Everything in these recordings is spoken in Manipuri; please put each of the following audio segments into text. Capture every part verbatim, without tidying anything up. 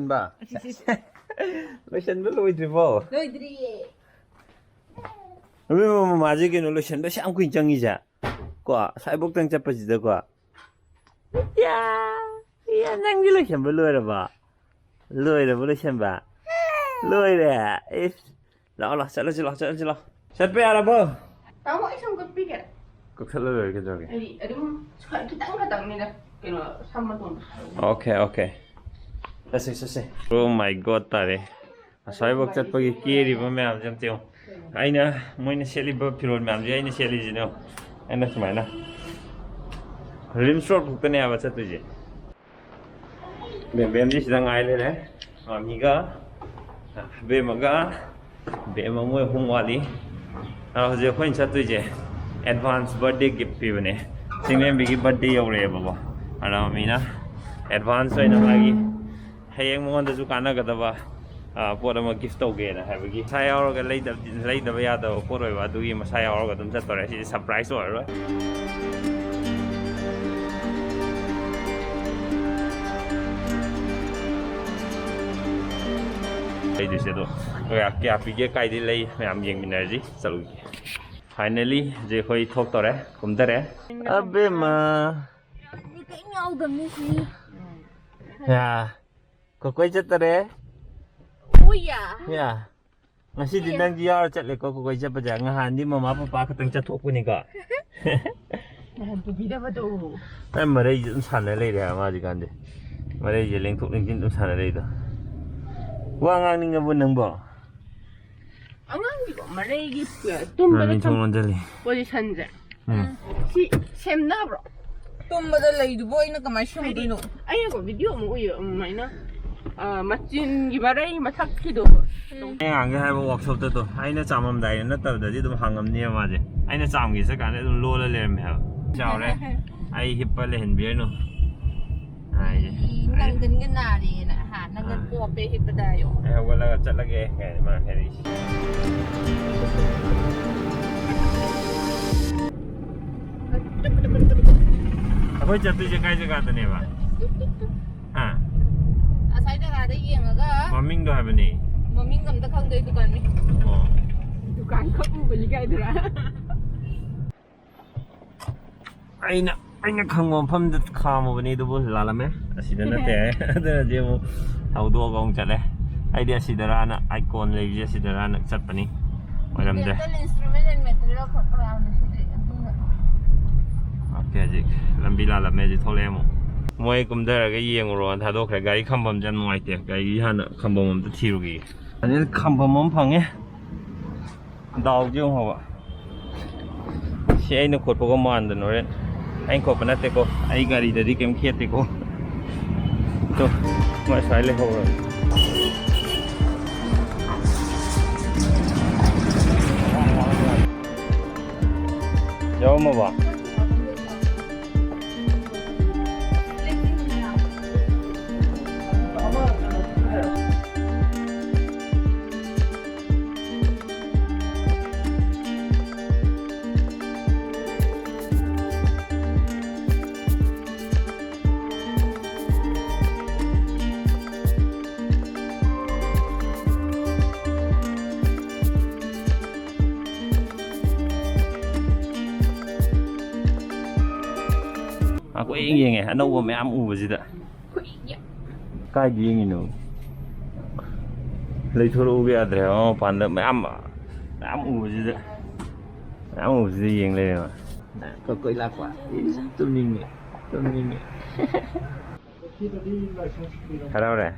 ꯕꯥ? ꯂꯣꯏꯁꯟꯕ ꯂꯣꯏꯗ꯭ꯔꯤꯕꯣ? ꯂꯣꯏꯗ꯭ꯔꯤꯌꯦ꯫ ꯃꯃꯥꯁꯦ ꯀꯩꯅꯣ ꯂꯣꯏꯁꯟꯕꯁꯦ ꯌꯥꯝ ꯀꯨꯏꯅ ꯆꯪꯉꯤꯁꯦ꯫ ꯀꯣ, ꯑꯁ꯭ꯋꯥꯏꯐꯧꯇꯪ ꯆꯠꯄꯁꯤꯗꯀꯣ꯫ ꯌꯥ, ꯌꯥ, ꯅꯪꯗꯤ ꯂꯣꯏꯁꯟꯕ ꯂꯣꯏꯔꯕ? ꯂꯣꯏꯔꯕ ꯂꯣꯏꯁꯟꯕ? ꯂꯣꯏꯔꯦ꯫ ꯏꯁ, ꯂꯥꯛꯑꯣ, ꯂꯥꯛꯑꯣ, ꯆꯠꯂꯁꯤ, ꯂꯥꯛꯑꯣ, ꯆꯠꯂꯁꯤ, ꯂꯥꯛꯑꯣ꯫ ꯆꯠꯄ ꯌꯥꯔꯕꯣ? ꯇꯥꯃꯣ, ꯑꯩ ꯁꯝ ꯀꯛꯄꯤꯒꯦ꯫ ꯀꯛꯊꯠꯂ ꯂꯣꯏꯔꯦ, ꯀꯩꯗꯧꯔꯒꯦ? ꯑꯩ ꯑꯗꯨꯝ ꯈꯤꯇꯪ ꯈꯛꯇꯪꯅꯤꯗ, ꯀꯩꯅꯣ, ꯁꯝ ꯃꯇꯣꯟꯗꯣ꯫ Okay, okay. ꯆꯠꯁꯤ, ꯆꯠꯁꯤ꯫ Oh my God ꯇꯥꯔꯦ꯫ ꯑꯁ꯭ꯋꯥꯏꯐꯥꯎ ꯆꯠꯄꯒꯤ ꯀꯦꯔꯤꯕ ꯃꯌꯥꯝꯁꯦ ꯑꯝꯇ ꯌꯦꯡꯉꯨ꯫ ꯑꯩꯅ, ꯃꯣꯏꯅ ꯁꯦꯠꯂꯤꯕ ꯐꯤꯔꯣꯜ ꯃꯌꯥꯝꯁꯦ ꯑꯩꯅ ꯁꯦꯠꯂꯤꯁꯤꯅꯦ ꯌꯦꯡꯉꯨ꯫ ꯑꯩꯅ ꯁꯨꯃꯥꯏꯅ ꯔꯤꯝꯁ ꯔꯣꯗ ꯐꯥꯎꯇꯅꯦ ꯍꯥꯏꯕ ꯆꯠꯇꯣꯏꯁꯦ꯫ ꯕꯦꯝꯕꯦꯝꯗꯤ ꯁꯤꯗ ꯉꯥꯏ ꯂꯩꯔꯦ꯫ ꯃꯥꯃꯤꯒ, ꯕꯦꯝꯃꯒ, ꯕꯦꯝꯃ ꯃꯣꯏ ꯑꯍꯨꯝ ꯋꯥꯠꯂꯤ꯫ ꯑꯗꯣ ꯍꯧꯖꯤꯛ ꯑꯩꯈꯣꯏꯅ ꯆꯠꯇꯣꯏꯁꯦ advance birthday gift ꯄꯤꯕꯅꯦ꯫ ꯆꯤꯡꯂꯦꯝꯕꯤꯒꯤ birthday ꯌꯧꯔꯛꯑꯦꯕꯀꯣ꯫ ꯑꯗꯣ ꯃꯥꯃꯤꯅ advance ꯑꯣꯏꯅ ꯃꯥꯒꯤ ꯍꯌꯦꯡ ꯃꯉꯣꯟꯗꯁꯨ ꯀꯥꯟꯅꯒꯗꯕ, ꯑ, ꯄꯣꯠ ꯑꯃ gift ꯇꯧꯒꯦꯅ ꯍꯥꯏꯕꯒꯤ ꯃꯁꯥ ꯌꯥꯎꯔꯒ ꯂꯩꯗꯕ, ꯂꯩꯗꯕ ꯌꯥꯗꯕ ꯄꯣꯠ ꯑꯣꯏꯕ, ꯑꯗꯨꯒꯤ ꯃꯁꯥ ꯌꯥꯎꯔꯒ ꯑꯗꯨꯝ ꯆꯠꯇꯣꯔꯦ꯫ ꯁꯤꯗꯤ surprise ꯑꯣꯏꯔꯔꯣꯏ꯫ ꯂꯩꯗꯣꯏꯁꯦ ꯑꯗꯣ ꯀꯌꯥ, ꯀꯌꯥ ꯄꯤꯒꯦ, ꯀꯥꯏꯗꯩ ꯂꯩ, ꯃꯌꯥꯝ ꯌꯦꯡꯃꯤꯟꯅꯔꯁꯤ꯫ ꯆꯠꯂꯨꯒꯦ꯫ Finally ꯍꯧꯖꯤꯛ ꯑꯩꯈꯣꯏ ꯊꯣꯛꯇꯣꯔꯦ, ꯀꯨꯝꯊꯔꯦ꯫ ꯑꯕꯦꯝꯃ꯫ ꯃꯤ ꯀꯔꯤꯝ ꯌꯥꯎꯗꯕꯅꯤ ꯁꯤ꯫ ꯌꯥ꯫ ꯀꯣꯀꯣꯏ ꯆꯠꯇꯔꯦ? ꯎꯏꯌꯥ꯫ ꯌꯥ꯫ ꯉꯁꯤꯗꯤ ꯅꯪꯗꯤ ꯌꯥꯎꯔ ꯆꯠꯂꯦꯀꯣ ꯀꯣꯀꯣꯏ ꯆꯠꯄꯁꯦ꯫ ꯅꯍꯥꯟꯗꯤ ꯃꯃꯥ ꯄꯄꯥ ꯈꯛꯇꯪ ꯆꯠꯊꯣꯛꯄꯅꯤꯀꯣ꯫ ꯅꯍꯥꯟ ꯄꯨꯕꯤꯗꯕꯗꯣ꯫ ꯅꯪ ꯃꯔꯩꯁꯦ ꯑꯗꯨꯝ ꯁꯥꯟꯅ ꯂꯩꯔꯦ ꯍꯥꯏꯕ ꯃꯥ ꯍꯧꯖꯤꯛꯀꯥꯟꯗꯤ꯫ ꯃꯔꯩꯁꯦ ꯂꯦꯡꯊꯣꯛ ꯂꯦꯡꯁꯤꯟ ꯑꯗꯨꯝ ꯁꯥꯟꯅ ꯂꯩꯗꯣ꯫ ꯋꯥ ꯉꯥꯡꯅꯤꯡꯉꯕꯣ ꯅꯪꯕꯣ? ꯑꯉꯥꯡꯗꯤꯀꯣ ꯃꯔꯩꯒꯤ ꯇꯨꯝꯕꯗ ꯃꯃꯤꯠ ꯊꯝ-, ꯊꯣꯡ ꯂꯣꯟꯖꯜꯂꯤ꯫ Positionꯁꯦ꯫ ꯎꯝ꯫ ꯁꯤ ꯁꯦꯝꯅꯕ꯭ꯔꯣ? ꯇꯨꯝꯕꯗ ꯂꯩꯗꯨꯕꯨ ꯑꯩꯅ ꯀꯃꯥꯏꯅ ꯍꯥꯏꯗꯤ, ꯁꯦꯝꯗꯣꯏꯅꯣ? ꯑꯩꯅꯀꯣ video ꯑꯃ ꯎꯏꯌꯦ ꯑꯗꯨꯃꯥꯏꯅ, ꯑ, ꯃꯆꯤꯟꯒꯤ ꯃꯔꯩ ꯃꯊꯛꯀꯤꯗꯣ꯫ ꯎꯝ꯫ ꯑꯩ ꯍꯥꯡꯒꯦ ꯍꯥꯏꯕ workshopꯇ ꯇꯣ, ꯑꯩꯅ ꯆꯥꯝꯃꯝꯗꯥꯏꯗ ꯅꯠꯇꯕꯗꯗꯤ ꯑꯗꯨꯝ ꯍꯥꯡꯉꯝꯅꯤꯕ ꯃꯥꯁꯦ꯫ ꯑꯩꯅ ꯆꯥꯝꯒꯦ ꯆꯠꯀꯥꯟꯗ ꯑꯗꯨꯝ ꯂꯣꯜꯂ ꯂꯩꯔꯝꯃꯦ ꯍꯥꯏꯕ꯫ ꯆꯥꯎꯔꯦ꯫ ꯑꯩ ꯍꯤꯞꯄ ꯂꯩꯍꯟꯕꯤꯔꯅꯨ꯫ ꯍꯥꯏꯁꯦ꯫ ꯏ, ꯅꯪꯒꯟꯒ ꯅꯥꯔꯦꯅ, ꯍꯥ? ꯅꯪꯒꯟ ꯑꯥ꯫ ꯄꯣꯞꯄꯦ ꯍꯤꯞꯄꯗ ꯍꯥꯏꯌꯣ꯫ ꯑꯩ ꯍꯧꯒꯠꯂꯒ ꯆꯠꯂꯒꯦ ꯀꯥꯏꯅ ꯃꯥ ꯍꯥꯏꯔꯛꯏꯁꯦ꯫ ꯑꯩꯈꯣꯏ ꯆꯠꯇꯣꯏꯁꯦ ꯀꯥꯏ ꯖꯒꯥꯗꯅꯦꯕ? ꯍꯥ? ꯉꯁꯥꯏ ꯖꯒꯥ ꯌꯦꯡꯉꯒ ꯃꯃꯤꯡꯗꯣ ꯍꯥꯏꯕꯅꯤ꯫ ꯃꯃꯤꯡ ꯑꯝꯇ ꯈꯪꯗꯦ ꯗꯨꯀꯥꯟ ꯃꯤ꯫ ꯑꯣ꯫ ꯗꯨꯀꯥꯟ ꯈꯛ ꯎꯕꯅꯤ ꯀꯥꯏꯗꯨꯔꯥ? ꯑꯩꯅ ꯑꯩꯅ ꯈꯪꯕ ꯃꯐꯝꯗ ꯈꯥꯝꯃꯨꯕꯅꯤ, ꯑꯗꯨꯕꯨ ꯂꯥꯜꯂꯝꯃꯦ꯫ ꯑꯁꯤꯗ ꯅꯠꯇꯦ ꯍꯥꯏ꯫ ꯑꯗꯨꯅꯗꯤ ꯑꯃꯨꯛ ꯍꯧꯗꯣꯛꯑꯒ ꯑꯃꯨꯛ ꯆꯠꯂꯦ꯫ ꯑꯩꯗꯤ ꯑꯁꯤꯗꯔꯥꯅ, ꯑꯥꯏꯀꯣꯟ ꯂꯩꯕꯁꯦ ꯑꯁꯤꯗꯔꯥꯅ ꯆꯠꯄꯅꯤ꯫ ꯑꯣꯏꯔꯝꯗ꯭ꯔꯦ꯫ Dental instrument and material ꯈꯛ ꯌꯥꯎꯔꯝꯃꯦ ꯁꯤꯗꯤ, ꯑꯗꯨꯅ꯫ ꯑꯣꯀꯦ, ꯍꯧꯖꯤꯛ ꯂꯝꯕꯤ ꯂꯥꯜꯂꯝꯃꯦ꯫ ꯍꯧꯖꯤꯛ ꯊꯣꯛꯂꯛꯑꯦ ꯑꯃꯨꯛ꯫ ꯃꯣꯏ ꯀꯨꯝꯊꯔꯒ ꯌꯦꯡꯉꯨꯔꯣꯅ ꯊꯥꯗꯣꯛꯈ꯭ꯔꯦ꯫ ꯒꯥꯔꯤ ꯈꯥꯝꯐꯝꯁꯦ ꯌꯥꯝ ꯅꯨꯡꯉꯥꯏꯇꯦ꯫ ꯒꯥꯔꯤ ꯍꯥꯟꯅ ꯈꯥꯝꯐꯝ ꯑꯝꯇ ꯊꯤꯔꯨꯈꯤꯒꯦ꯫ ꯑꯗꯩ ꯈꯥꯝꯐꯝ ꯑꯃ ꯐꯪꯉꯦ꯫ ꯗꯥꯎꯁꯦ ꯌꯦꯡꯉꯣꯕ꯫ ꯁꯤ ꯑꯩꯅ ꯈꯣꯠꯄꯒ ꯃꯥꯟꯗꯅ ꯍꯣꯔꯦꯟ꯫ ꯑꯩꯅ ꯈꯣꯠꯄ ꯅꯠꯇꯦꯀꯣ꯫ ꯑꯩ ꯒꯥꯔꯤꯗꯗꯤ ꯀꯩꯝ ꯈꯦꯠꯇꯦꯀꯣ꯫ ꯇꯣ, ꯃꯣꯏ ꯑꯁ꯭ꯋꯥꯏ ꯂꯩꯍꯧꯔꯕꯅꯤ꯫ ꯌꯥꯎꯔꯝꯃꯕ? ꯑꯩꯈꯣꯏ ꯌꯦꯡꯉꯦ ꯑꯅꯧꯕ ꯃꯌꯥꯝ ꯎꯕꯁꯤꯗ꯫ ꯀꯥꯏꯗ ꯌꯦꯡꯉꯤꯅꯣ? ꯂꯩꯊꯣꯔꯛꯎꯒ ꯌꯥꯗ꯭ꯔꯦ꯫ ꯃꯃꯥ ꯃꯄꯥꯟꯗ ꯃꯌꯥꯝ, ꯃꯌꯥꯝ ꯎꯕꯁꯤꯗ, ꯃꯌꯥꯝ ꯎꯕꯁꯤꯗ ꯌꯦꯡ ꯂꯩꯔꯦꯕ꯫ ꯀꯣꯏ ꯀꯣꯏ ꯂꯥꯛꯄ꯫ ꯏꯁ, ꯇꯨꯝꯅꯤꯡꯉꯦ, ꯇꯨꯝꯅꯤꯡꯉꯦ꯫ ꯍꯔꯥꯎꯔꯦ?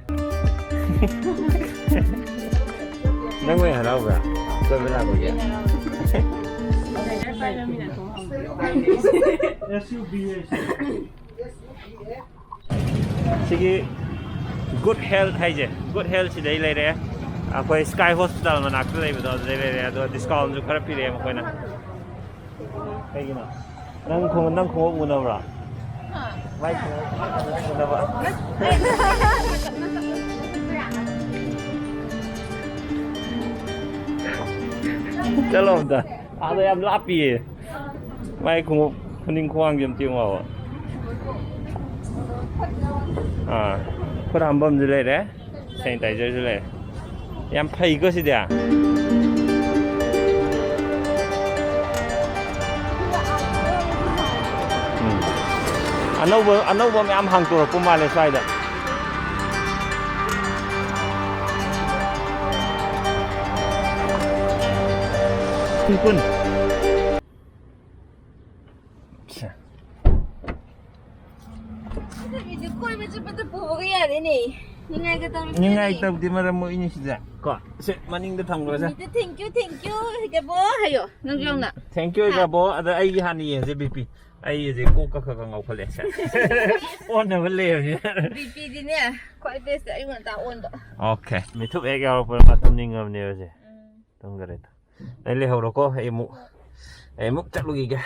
ꯅꯪ ꯑꯣꯏ ꯍꯔꯥꯎꯕ꯭ꯔꯥ? ꯀꯣꯏꯕ ꯂꯥꯛꯄꯒꯤ? ꯁꯤꯒꯤ Good Health ꯍꯥꯏꯁꯦ, Good Health ꯁꯤꯗꯩ ꯂꯩꯔꯦ꯫ ꯑꯩꯈꯣꯏ Sky Hospital ꯃꯅꯥꯛꯇ ꯂꯩꯕꯗꯣ ꯑꯗꯨꯗꯩ ꯂꯩꯔꯦ꯫ ꯑꯗꯣ discount ꯁꯨ ꯈꯔ ꯄꯤꯔꯛꯑꯦ ꯃꯈꯣꯏꯅ꯫ ꯀꯩꯒꯤꯅꯣ? ꯅꯪ ꯈꯣꯡ-, ꯅꯪ ꯈꯣꯡꯎꯞ ꯎꯅꯕ꯭ꯔꯥ? ꯍꯥ? ꯃꯥꯏ ꯈꯣꯡꯎꯞ ꯎꯅꯕ꯫ ꯆꯠꯂꯣ ꯑꯝꯇ꯫ ꯑꯥꯗ ꯌꯥꯝ ꯂꯥꯞꯄꯤꯌꯦ꯫ ꯃꯥꯏ ꯈꯣꯡꯎꯞ ꯈꯨꯅꯤꯡ ꯈ꯭ꯋꯥꯡꯁꯦ ꯑꯝꯇ ꯌꯦꯡꯉꯣꯕ꯫ ꯑꯥ, ꯈꯨꯠ ꯍꯥꯝꯐꯝꯁꯨ ꯂꯩꯔꯦ꯫ Sanitizerꯁꯨ ꯂꯩ꯫ ꯌꯥꯝ ꯐꯩꯀꯣ ꯁꯤꯗꯤ꯫ ꯎꯝ꯫ ꯑꯅꯧꯕ, ꯑꯅꯧꯕ ꯃꯌꯥꯝ ꯍꯥꯡꯇꯣꯔꯛꯄ ꯃꯥꯜꯂꯦ ꯁ꯭ꯋꯥꯏꯗ꯫ ꯄꯨꯟ ꯄꯨꯟ꯫ ꯁꯦ꯫ ꯑꯗꯨꯕꯨꯗꯤ ꯀꯣꯏꯕ ꯆꯠꯄꯗ ꯄꯨꯕꯒ ꯌꯥꯔꯦꯅꯦ꯫ ꯅꯤꯡꯉꯥꯏꯒ ꯇꯧꯔꯤꯁꯦ꯫ ꯅꯤꯡꯉꯥꯏ ꯇꯧꯗꯦ, ꯃꯔꯝ ꯃꯣꯛꯏꯅꯤ ꯁꯤꯗ꯫ ꯀꯣ, ꯁꯦ, ꯃꯅꯤꯡꯗ ꯊꯝꯈ꯭ꯔꯁꯦ꯫ ꯃꯤꯗꯤ "Thank you, thank you, ꯍꯤꯒꯕꯣ" ꯍꯥꯏꯌꯣ, ꯅꯪꯁꯨ ꯌꯥꯎꯅ꯫ "Thank you, ꯍꯥ꯫ ꯍꯤꯒꯕꯣ"꯫ ꯑꯗ ꯑꯩꯒꯤ ꯍꯥꯟꯅ ꯌꯦꯡꯁꯦ, ꯕꯤ ꯄꯤ꯫ ꯑꯩ ꯍꯧꯖꯤꯛ ꯀꯣꯛꯀ ꯈꯔ ꯈꯔ ꯉꯥꯎꯈꯠꯂꯦ꯫ ꯁꯦ꯫ ꯑꯣꯟꯅꯕ ꯂꯩꯔꯕꯅꯤꯅ꯫ ꯕꯤ ꯄꯤꯗꯤꯅꯦ, ꯈ꯭ꯋꯥꯏ best ꯑꯌꯨꯛ ꯉꯟꯇꯥ ꯑꯣꯟꯕ꯫ Okay꯫ ꯃꯤꯊꯨꯞ ꯍꯦꯛ ꯌꯥꯎꯔꯛꯄꯗ ꯃꯥ ꯇꯨꯝꯅꯤꯡꯉꯕꯅꯦꯕ ꯁꯦ꯫ ꯎꯝ꯫ ꯇꯨꯝꯈꯔꯦ꯫ ꯑꯩ ꯂꯩꯍꯧꯔꯣꯀꯣ, ꯑꯩ ꯑꯃꯨꯛ, ꯑꯩ ꯑꯃꯨꯛ ꯆꯠꯂꯨꯈꯤꯒꯦ꯫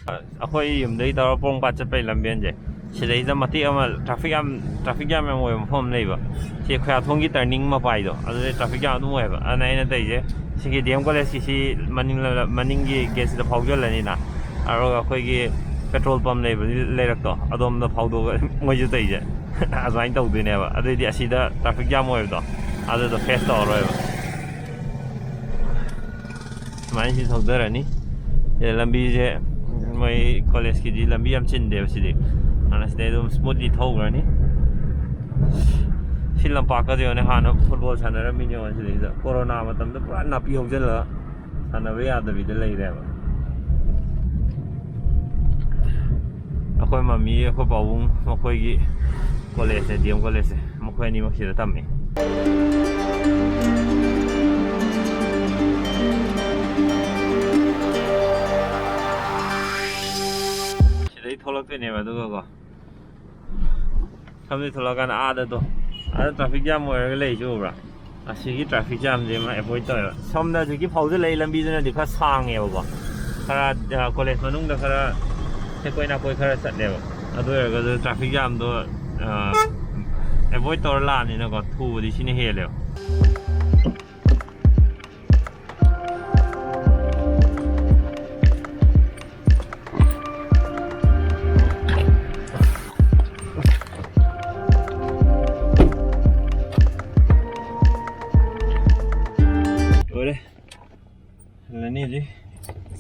ꯑꯩꯈꯣꯏ ꯌꯨꯝꯗꯒꯤ ꯇꯧꯔ ꯄꯣꯔꯣꯝꯄꯥꯠ ꯆꯠꯄꯩ ꯂꯝꯕꯦꯟꯁꯦ, ꯁꯤꯗꯩꯗ ꯃꯇꯦꯛ ꯑꯃ traffic ꯌꯥꯝ, traffic jam ꯌꯥꯝ ꯑꯣꯏꯕ ꯃꯐꯝ ꯑꯃ ꯂꯩꯕ, ꯁꯤ ꯈꯣꯌꯥꯊꯣꯡꯒꯤ turning ꯃꯄꯥꯏꯗꯣ, ꯑꯗꯨꯗꯩ traffic jam ꯑꯗꯨꯝ ꯑꯣꯏꯌꯦꯕ꯫ ꯑꯗꯨꯅ ꯑꯩꯅ ꯇꯧꯔꯤꯁꯦ, ꯁꯤꯒꯤ ꯗꯤ ꯑꯦꯝ ꯀꯣꯂꯦꯖꯀꯤ ꯁꯤ ꯃꯅꯤꯡ, ꯃꯅꯤꯡꯒꯤ gateꯁꯤꯗ ꯐꯥꯎꯖꯜꯂꯅꯤꯅ, ꯑꯗꯨꯒ ꯑꯩꯈꯣꯏꯒꯤ petrol pump ꯂꯩꯕ ꯂꯩꯔꯛꯇꯣ, ꯑꯗꯣꯝꯗ ꯐꯥꯎꯗꯣꯛꯑꯒ ꯃꯣꯏꯁꯨ ꯇꯧꯔꯤꯁꯦ ꯑꯗꯨꯃꯥꯏꯅ ꯇꯧꯗꯣꯏꯅꯦꯕ꯫ ꯑꯗꯨꯑꯣꯏꯗꯤ ꯑꯁꯤꯗ traffic jam ꯑꯣꯏꯕꯗꯣ, ꯑꯗꯨꯗꯣ face ꯇꯧꯔꯔꯣꯏꯕ꯫ ꯁꯨꯃꯥꯏꯅ ꯁꯤ ꯊꯧꯗꯔꯅꯤ꯫ ꯁꯤꯗ ꯂꯝꯕꯤꯁꯦ, ꯃꯣꯏ ꯀꯣꯂꯦꯖꯀꯤꯗꯤ ꯂꯝꯕꯤ ꯌꯥꯝ ꯆꯤꯟꯗꯦꯕ ꯁꯤꯗꯤ, ꯑꯗꯨꯅ ꯁꯤꯗꯩ ꯑꯗꯨꯝ smoothly ꯊꯧꯈ꯭ꯔꯅꯤ꯫ ꯁꯤ ꯂꯝꯄꯥꯛꯀꯁꯦ ꯌꯦꯡꯉꯨꯅꯦ, ꯍꯥꯟꯅ football ꯁꯥꯟꯅꯔꯝꯃꯤꯅꯦ ꯌꯦꯡꯉꯣ ꯁꯤꯗꯩꯗ꯫ ꯀꯣꯔꯣꯅꯥ ꯃꯇꯝꯗ ꯄꯨꯔꯥ ꯅꯥꯄꯤ ꯍꯧꯖꯤꯜꯂꯒ ꯁꯥꯟꯅꯕ ꯌꯥꯗꯕꯤꯗ ꯂꯩꯔꯦꯕ꯫ ꯑꯩꯈꯣꯏ ꯃꯃꯤ, ꯑꯩꯈꯣꯏ ꯄꯥꯕꯨꯡ, ꯃꯈꯣꯏꯒꯤ ꯀꯣꯂꯦꯖꯁꯦ, ꯗꯤ ꯑꯦꯝ ꯀꯣꯂꯦꯖꯁꯦ, ꯃꯈꯣꯏ ꯑꯅꯤꯃꯛ ꯁꯤꯗ ꯇꯝꯃꯤ꯫ ꯁꯤꯗꯩ ꯊꯣꯛꯂꯛꯇꯣꯏꯅꯦꯕ, ꯑꯗꯨꯒꯀꯣ, ꯁꯣꯝꯗꯩ ꯊꯣꯛꯂꯛꯑꯀꯥꯟꯗ ꯑꯥꯗꯗꯣ, ꯑꯥꯗ traffic jam ꯑꯣꯏꯔꯒ ꯂꯩꯁꯦ ꯎꯕ꯭ꯔꯥ? ꯑꯁꯤꯒꯤ traffic jamꯁꯦ ꯑꯃ avoid ꯇꯧꯋꯦꯕ꯫ ꯁꯣꯝꯗ ꯍꯧꯖꯤꯛꯀꯤ ꯐꯥꯎꯖꯤꯜꯂꯛꯏ ꯂꯝꯕꯤꯗꯨꯅꯗꯤ ꯈꯔ ꯁꯥꯡꯉꯦꯕꯀꯣ, ꯈꯔ, ꯑ, ꯀꯣꯂꯦꯖ ꯃꯅꯨꯡꯗ ꯈꯔ ꯁꯦꯀꯣꯏ ꯅꯥꯀꯣꯏ ꯈꯔ ꯆꯠꯂꯦꯕ꯫ ꯑꯗꯨ ꯑꯣꯏꯔꯒꯁꯨ traffic jamꯗꯣ, ꯑ, avoid ꯇꯧꯔ ꯂꯥꯛꯑꯅꯤꯅꯀꯣ, ꯊꯨꯕꯗꯤ ꯁꯤꯅ ꯍꯦꯜꯂꯦꯕ꯫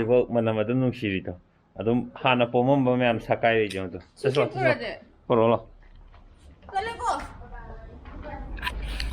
ꯍꯧꯖꯤꯛꯐꯥꯎ ꯃꯅꯝ ꯑꯗꯨꯝ ꯅꯨꯡꯁꯤꯔꯤꯗꯣ꯫ ꯑꯗꯨꯝ ꯍꯥꯟꯅ ꯄꯣꯝꯃꯝꯕ ꯃꯌꯥꯝ ꯁꯛꯀꯥꯏꯔꯤꯗꯣ ꯑꯗꯣ꯫ ꯆꯠꯁꯤ ꯂꯥꯎ, ꯆꯠꯁꯤ ꯂꯥꯎ꯫ ꯄꯨꯔꯛꯑꯣ ꯂꯥꯎ꯫